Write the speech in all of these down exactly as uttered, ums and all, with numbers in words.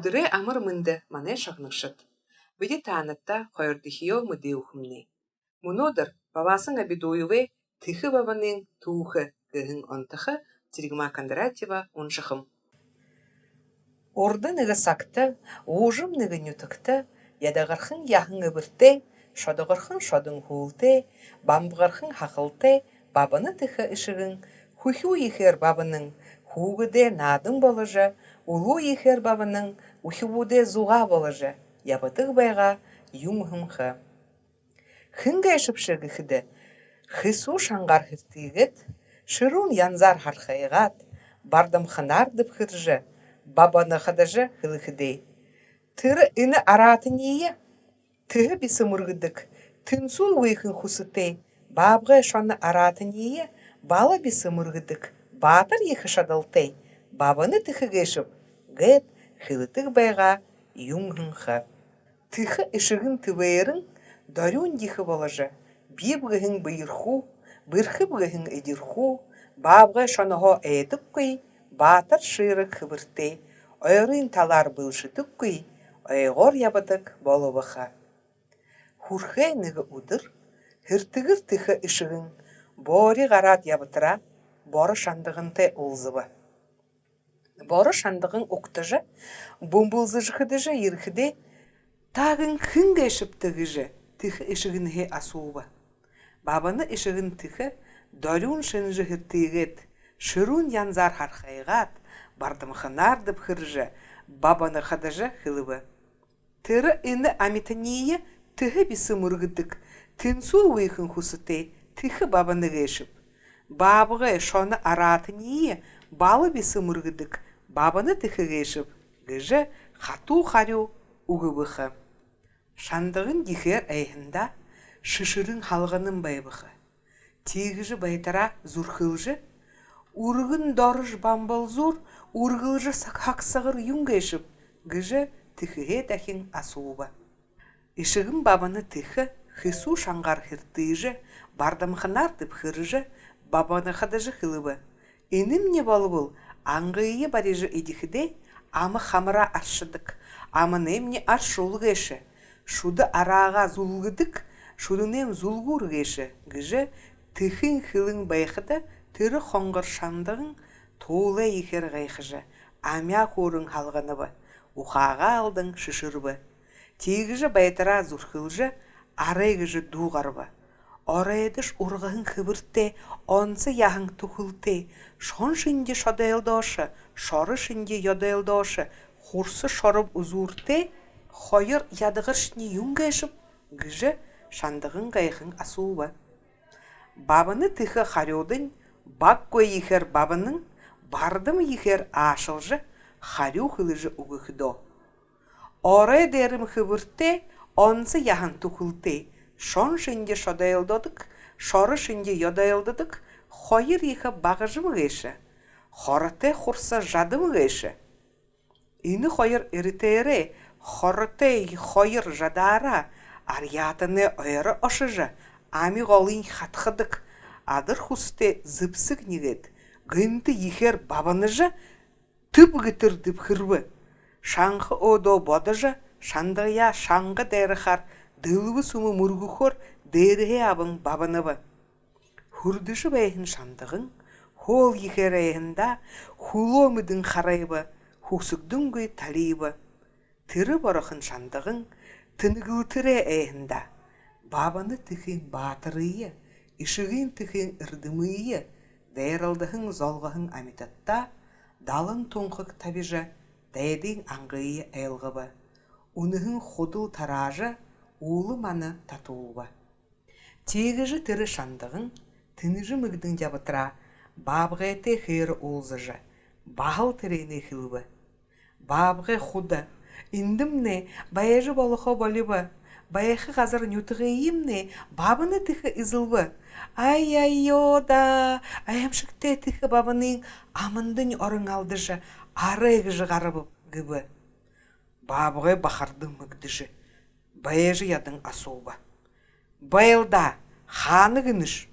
Үдэрэй амар мэндэ, манай шагнагшад! Бидэ таанадта хоёрдохиёо мэдээ үгэхэмнай. Мүнөөдэр Бавасан Абидуевай «Тэхэ Бабанын түүхэ» гэһэн онтохо Цэрэгма Кондратьева уншахам. Урда нэгэ сагта уужам нэгэ нютагта ядагархан яһан эбэртэй, шодогорхон шодон һүүлтэй, бамбагархан һахалтай Бабана Тэхэ эшэгэн хүхюу ехээр бабанан, хүүгэдэй наадан боложо, үлүү ехээр бабанан, үхибүүдэй зугаа боложо ябадаг байгаа юм һэн ха. Хэн гээшэбши гэхэдэ, хэсүү шангаар һэртыгээд, шэрүүн янзаар хархайгаад, бардамханаар дэбхэржэ, бабана хадажа хэлэхэдээ: «Тэрэ энэ араатаниие тэһэ бэсэ мүргэдэг, тэнсүүл гүйхэн хүсэтэй, баабгай шоно араатаниие бала бэсэ мүргэдэг, баатар ехэ шадалтай Бабана Тэхэ гээшэб», — гээд хэлэдэг байгаа юм һэн ха. Тэхэ эшэгэн тэбээрэн дорюун ехэ боложо, бииб гэһэн бэеэрхүү, бэрхэб гэһэн эдирхүү, баабгай шоноһоо айдаггүй, баатар шиираг хэбэртэй, ойрын талаар бэлшэдэггүй, ойгоор ябадаг болобо ха. Хүрхэй нэгэ үдэр һэртэгэр тэхэ эшэгэн боори гараад ябатараа, боро шандагантай уулзаба. Боро шандаган угтажа, бүмбэлзэжэ хэдэжэ ерэхэдээ: «Та гэн хэн гээшэбта?» — гэжэ тэхэ эшэгэнһээ асууба. Бабана эшэгэн тэхэ дорюун шэнжэ һэртыгээд, шэрүүн янзаар хархайгаад, бардамханаар дэбхэржэ, бабана хадажа хэлэбэ: «Тэрэ энэ амитаниие тэһэ бэсэ мүргэдэг, тэнсүүл гүйхэн хүсэтэй тэхэ бабана гээшэб. Баабгай шоно араатаниие бала бэсэ мүргэдэг бабана тэхэ гээшэб», — гэжэ хатуу харюу үгэбэ ха. Шандаган ехээр айһандаа шэшэрэн һалганан байба ха. Тиигэжэ байтараа зүрхэлжэ: «Үргэн дорожо бамбалзуур үргэлжэ саг-, һагсагар юун гээшэб?» — гэжэ тэхэһээ дахин асууба. Эшэгэн Бабана тэхэ хэсүү шангаар һэртыжэ, бардамханаар дэбхэржэ, бабана хадажа хэлэбэ: «Энэмни болбол ангые барижа эдихэдээ, ама хамараа аршадаг, аманаймни аршуул гээшэ, шүдэ араагаа зүлгэдэг, шүдэнэйм зүлгүүр гээшэ», — гэжэ тэхын хэлэн байхада, тэрэ хонгор шандаган туулай ехээр гайхажа, амяа хөөрэн һалганаба, ухаагаа алдан шэшэрбэ. Тиигэжэ байтараа зүрхэлжэ, арай гэжэ дуугарба. Оройдош ургаһан хэбэртэй, онсо яһан түхэлтэй, шон шэнги шодойлдоошо, шоро шэнги ёдойлдоошо, хурса шороб үзүүртэй хоёр ядагаршни юун гээшэб? — гэжэ шандаган гайхан асууба. Бабана тэхэ харюудань баггүй ехээр бабанан, бардам ехээр аашалжа, харюу хэлэжэ үгэхэдөө: «Орой дээрэм хэбэртэй, онсо яһан түхэлтэй, шон шэнги шодойлдодог, шоро шэнги ёдойлдодог хоёр ехэ багажам гээшэ, хоротой хурса жадам гээшэ. Энэ хоёр эритээрээ, хоротой хоёр жадаараа арьяатанай ойро ошожо, ами голынь хадхадаг, адар хүсэтэй зэбсэг нэгэд, гэнтэ ехээр бабанажа, тэб гэтэр дэбхэрбэ. Шанха өөдөө бодожо, шандагаяа шанга дайрахаар, дэлбэ сүмэ мүргэхөөр дээрэһээ абан бабанаба». Хүрдэжэ байһан шандаган һөөл ехээр айһандаа хүлөө мэдэн харайба, хүсэгдэнгүй талиба. Тэрэ борохон шандаган тэнэглэтэрээ айһандаа Бабана тэхын баатарые, эшэгын тэхын эрдэмые, дайралдаһан золгоһон амитадтаа далан тунхаг табижа, дайдын ангые айлгаба. Үнэһэн худал тараажа, уула мана татуулба. Тиигэжэ тэрэ шандаган тэнэжэ мэгдэн ябатараа, баабгайтай хээрэ уулзажа, баһал тэрээнээ хэлэбэ: «Баабгай худа, эндэмнай байжа болохо болибо. Байха газар нютагыемнай Бабана тэхэ эзэлбэ. Ай-ай-ёо даа, аймшагтай тэхэ бабанын амандань орон алдажа, арай гэжэ гарабаб», — гэбэ. Баабгай бахардан мэгдэжэ, байжа ядан асууба: «Байл даа, хаана гэнэш?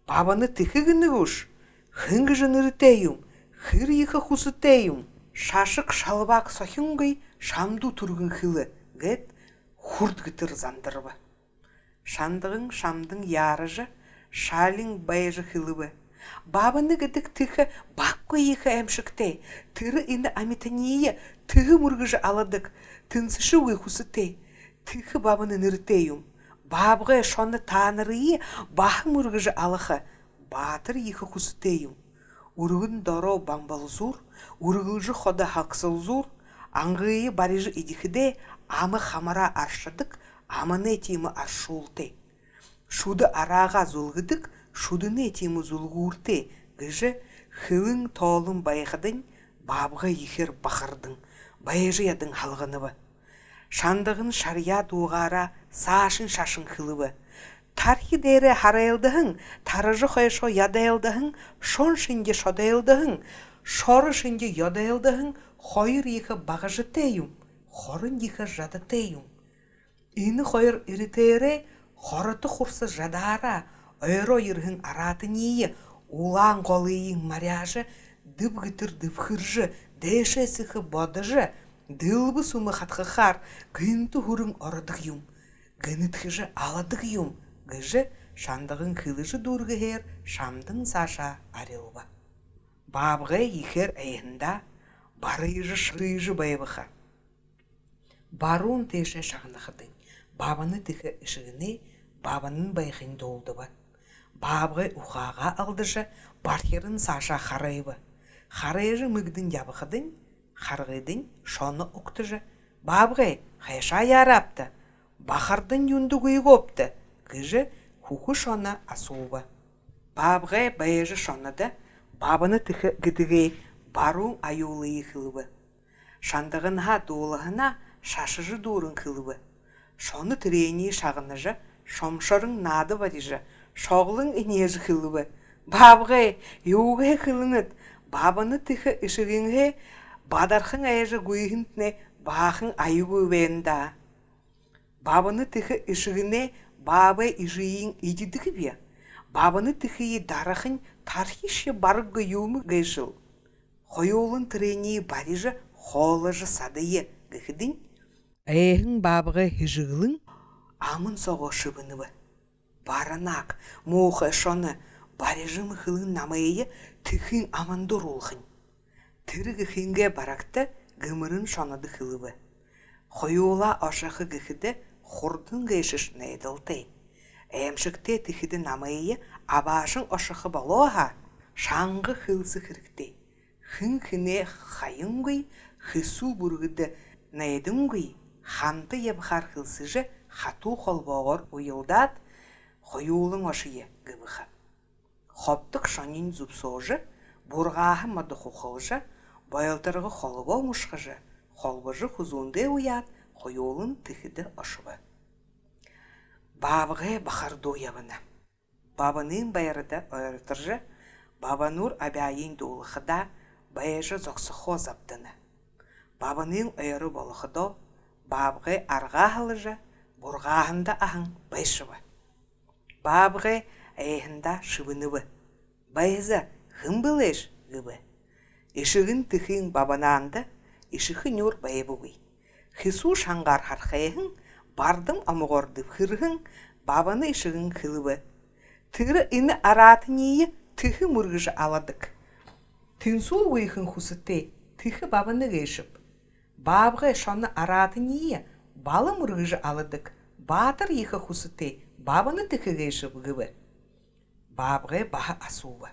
Бабана тэхэ гэнэ гүш? Хэн гэжэ нэрэтэй юм? Хэр ехэ хүсэтэй юм? Шашаг шалбааг сохингүй, шамдуу түргэн хэлэ гээд, хүрд гэтэр зандарба. Шандаган шамдан яаража, шалин байжа хэлэбэ: «Бабана гэдэг тэхэ багагүй ехэ аймшагтай. Тэрэ энэ амитаниие тэхэ мүргэжэ аладаг, тэнсэшэгүй хүсэтэй. Тэхэ Бабана нэрэтэй юм. Баабгай шоно таанарые баһа мүргэжэ алаха баатар ехэ хүсэтэй юм. Үргэн дороо бамбалзуур, үргэлжэ ходо хагсалзуур, ангые барижа эдихэдээ, ама хамараа аршадаг, аманай тиимэ аршуултай. Шүдэ араагаа зүлгэдэг, шүдэнэй тиимэ зүлгүүртэй», — гэжэ хэлэн тоолон байхадань, баабгай ехээр бахардан, байжа ядан халганаба. Шандаган шарьяа дуугаараа саашань шашан хэлэбэ: «Тархи дээрээ харайлдаһан, таража хойшоо ядайлдаһан, шон шэнги шодойлдоһон, шоро шэнги ёдойлдоһон хоёр ехэ багажатай юм, хорон ехэ жадатай юм. Энэ хоёр эритээрээ хорото хурса жадаараа ойроо ерэһэн араатаниие улаан голыень маряажа, дэб гэтэр дэбхэржэ, дээшээ сэхэ бодожо, дэлбэ сүмэ хадхахаар гэнтэ хүрэн ородог юм, гэнэдхэжэ аладаг юм», — гэжэ шандаган хэлэжэ дүүргэһээр шамдан саашаа арилба. Баабгай ехээр айһандаа барижа шэрыжэ байба ха. Баруун тээшээ шагнахадань, Бабана тэхэ эшэгэнэй Бабанан байһан дуулдаба. Баабгай ухаагаа алдажа, бархиран саашаа харайба. Харайжа мэгдэн ябахадань, харгыдань шоно угтажа: «Баабгай, хайшаа яараабта? Бахардан юундэ гүйгөөбта?» — гэжэ хүхэ шоно асууба. Баабгай байжа шонодо Бабана тэхэ гэдэгэй баруун аюулые хэлэбэ. Шандаганһаа дуулаһанаа шашажа дүүрэн хэлэбэ. Шоно тэрэниие шагнажа, шомшорон наада барижа, шоглон энеэжэ хэлэбэ: «Баабгай, юугээ хэлэнэт, Бабана тэхэ эшэгэнһээ бадархан айжа гүйһэнтнай баахан аягүй байна даа. Бабана тэхэ эшэгэнэй баабай эжыень эдидэг би. Бабана тэхые дарахань тархиишье бараггүй юумэ гээшэл. Хоюулан тэрэниие барижа, хоолложо садая», — гэхэдэнь, айһан баабгай һэжэглэн, аман соогоо шэбэнэбэ: «Баранаг, муухай шоно, барижа мэхэлэн намайе тэхын аманда оруулхань». Тэрэ гэхынгээ барагта гэмэрэн шонодо хэлэбэ: «Хоюулаа ошохо гэхэдэ, хурдан гээшэш найдалтай. Аймшагтай тэхэдэ намайе абаашан ошохо болоо һаа, шанга хэлсэ хэрэгтэй. Хэн хэнээ хаянгүй, хэсүү бүргэдэ найдангүй, хамта ябахаар хэлсэжэ, хатуу холбоогоор уялдаад хоюулан ошоё», — гэбэ ха. Хобдог шонинь зүбсөөжэ, бургааһа модо хухалжа, бойлторго холбоо мушхажа, холбожо, хүзүүндээ уяад, хоюулан тэхэдэ ошобо. Баабгай бахардуу ябана. Бабанын байрада ойрторжо, Бабануур абяаень дуулахадаа, байжа зогсохоо забдана. Бабанын ойро болоходоо, баабгай аргаа һалажа, бургааһанда аһан байшаба. Баабгай айһандаа шэбэнэбэ: «Байза, хэн бэлэйш?» — гэбэ. Эшэгэн тэхын Бабанаанда эшэхэ нюур байбагүй. Хэсүү шангаар хархайһан, бардам омогоор дэбхэрһэн Бабана эшэгэн хэлэбэ: «Тэрэ энэ араатаниие тэхэ мүргэжэ аладаг, тэнсүүгүйхэн хүсэтэй тэхэ Бабана гээшэб. Баабгай шоно араатаниие бала мүргэжэ аладаг, баатар ехэ хүсэтэй Бабана тэхэ гээшэб», — гэбэ. Баабгай баһа асууба: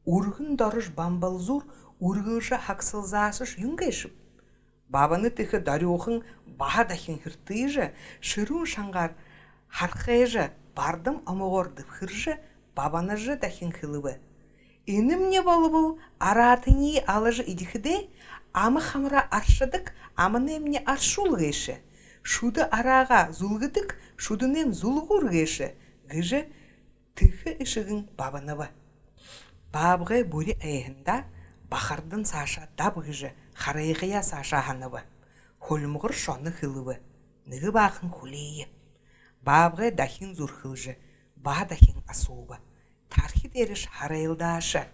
«Үргэн дорыш бамбалзуур, үргэлжэ хагсалзаашаш юун гээшэб?» Бабана тэхэ дорюухан баһа дахин һэртыжэ, шэрүүн шангаар хархайжа, бардам омогоор дэбхэржэ, Бабанажа дахин хэлэбэ: «Энэмни болбол араатаниие алажа эдихэдээ, ама хамараа аршадаг, аманаймни аршуул гээшэ. Шүдэ араагаа зүлгэдэг, шүдэнэйм зүлгүүр гээшэ», — гэжэ тэхэ эшэгэн бабанаба. Баабгай бүри айһандаа бахардан саашаа даб гэжэ харайгаяа саашаа һанаба. Хульмогор шоно хэлэбэ: «Нэгэ баахан хүлеэе». Баабгай дахин зүрхэлжэ, баһа дахин асууба: «Тархи дээрэш харайлдааша,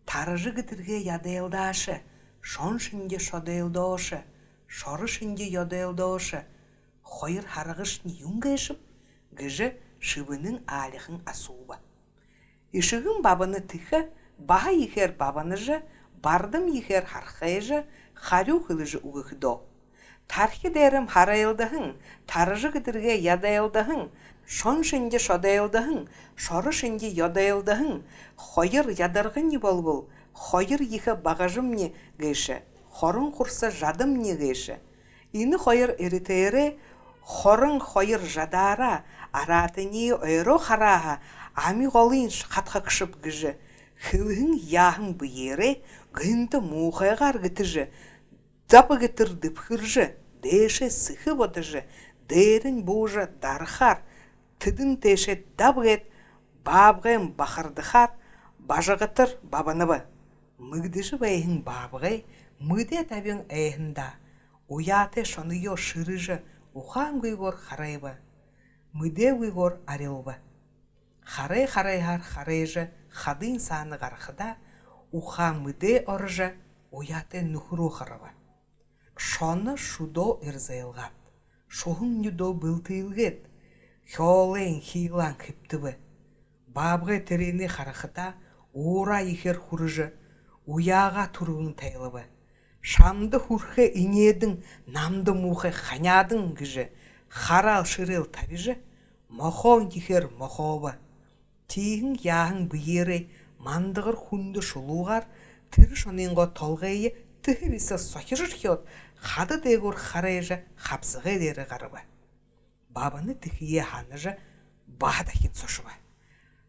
таража гэдэргээ ядайлдааша, Шон шэнги шодойлдоошо, шоро шэнги ёдойлдоошо, хоёр харгашни юун гээшэб? Гэжэ шэбэнэн аалихан асууба. Эшэгэн Бабана Тэхэ баһа ехээр бабанажа, бардам ехээр хархайжа, харюу хэлэжэ үгэхэдөө: Тархи дээрэм харайлдаһан, таража гэдэргээ ядайлдаһан, шон шэнги шодойлдоһон, шоро шэнги ёдойлдоһон хоёр ядаргамни болбол, хоёр ехэ багажамни гээшэ, хорон хурса жадамни гээшэ. Энэ хоёр эритээрээ, хорон хоёр жадаараа, араатаниие ойро харааһаа, ами голынь хадхагшаб гэжэ хэлэһэн яаһан бэеэрээ гэнтэ муухайгаар гэтэжэ, даб гэтэр дэбхэржэ, дээшээ сэхэ бодожо, дээрэнь буужа дарахаар, тэдэн тээшээ даб гээд, баабгайн бахардахаар бажагатар бабанаб. Мэгдэжэ байһан баабгай мэдээ табин айһандаа, уяатай шоноёо шэрэжэ, ухаангүйгөөр харайба. Мэдээгүйгөөр арилба. Харай харайһаар харайжа, хадын саана гарахадаа, ухаан мэдээ орожо, уяатай нүхэрөө хараба. Шоно шүдөө эрзэлгээд, шуһан нюдөө бэлтэлгээд, хёолойн хиилээн хэбтэбэ. Баабгай тэрээниие харахадаа, уураа ехээр хүрэжэ, уяагаа түргэн тайлаба. Шамда хүрэхэ энеэдэн, намда муухай ханяадан гэжэ хараал шэрээл табижа, мохоон ехээр мохообо. Тииһэн яаһан бэеэрээ мандагар хүндэ шулуугаар тэрэ шонынгоо толгойе тэһэ бэсэ сохижорхёод, хада дээгүүр харайжа, хабсагай дээрэ гараба. Бабана Тэхые һанажа, баһа дахин сошобо.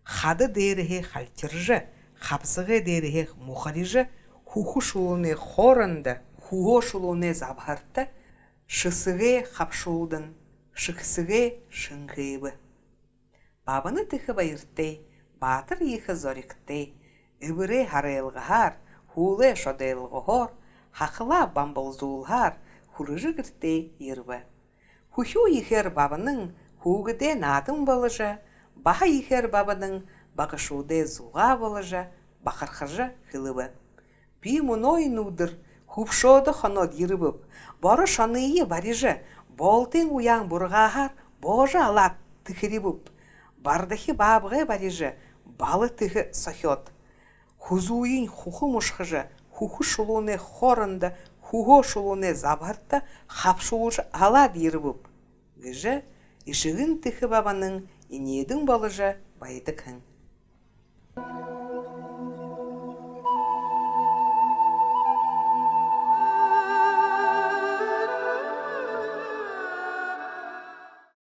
Хада дээрэһээ хальтиржа, хабсагай дээрэһээ мухарижа, хүхэ шулуунай хоорондо, хүхөө шулуунай забһарта шэсэгээ хабшуулдан, шэхсэгээ шэнгээбэ. Бабана Тэхэ баяртай, баатар ехэ зоригтой, эбэрээ харайлгаһаар, һүүлэй шодойлгоһоор, хахалаа бамбалзуулһаар хүрэжэ гэртээ ерэбэ. Хүхюу ехээр бабанан, хүүгэдэй наадан боложо, баһа ехээр бабанан, багашуудай зугаа боложо, бахархажа хэлэбэ: Би мүнөө энэ үдэр хүбшөөдэ хоноод ерэбэб. Боро шоные барижа, болотын уяан бургааһаар боожо алаад тэхэрибэб. Бардахи баабгай барижа, бала тэхэ сохёод, хүзүүень хүхэ мушхажа, хүхэ шулуунай хоорондо, хүхөө шулуунай забһарта хабшуулжа алаад ерэбэб, гэжэ эшэгэн Тэхэ бабанан энеэдэн боложо байдаг һэн.